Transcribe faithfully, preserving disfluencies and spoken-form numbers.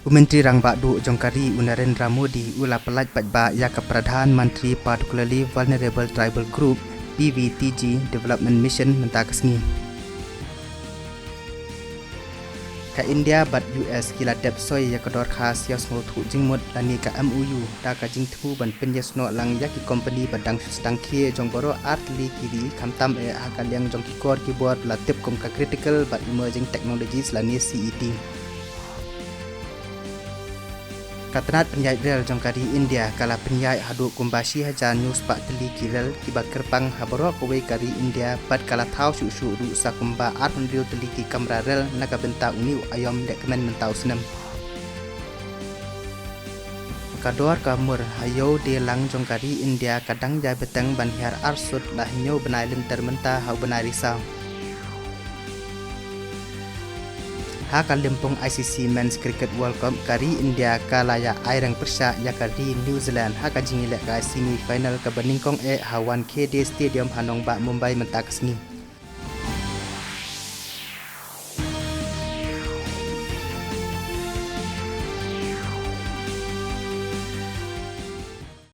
U Myntri Rangbah Duh jong ka ri u Narendra Modi u la pyllait paidbah ïa ka Pradhan Mantri Particularly Vulnerable Tribal Group, P V T G, Development Mission mynta ka sngi. Ka India bad U S ki la dep soi ïa ka dorkhas ïa sngewthuh jingmut lane ka M O U da ka jingthmu ban pynïasnoh lang ïa ki kompani ba dang sdang khie jong baroh ar tylli ki ri, khamtam eh ha ka liang jong ki kor ki bor la tip kum ka Critical bad Emerging Technologies lane C E T. Ka tnat pynïaid rel jong ka ri India ka la pynïaid haduh kumba shi hajar hynñiew spah tylli ki rel kiba kyrpang ha baroh kawei ka ri India bad ka la thaw shuh shuh ruh sa kumba ar hynriew tylli ki kamra rel na ka bynta une u aïom lehkmen mynta u snem. Ka dor ka mur ha ïew die lang jong ka ri India ka dang ïai bteng ban hiar arsut la hynñiew bnai lynter mynta ha u bnai Risaw. Ha ka lympung I C C Men's Cricket World Cup ka ri India ka la ïa aireng pyrshah ïa ka ri New Zealand ha ka jingïalehkai semi final kaba nyngkong eh ha Wankhede Stadium ha nongbah Mumbai mynta ka sngi.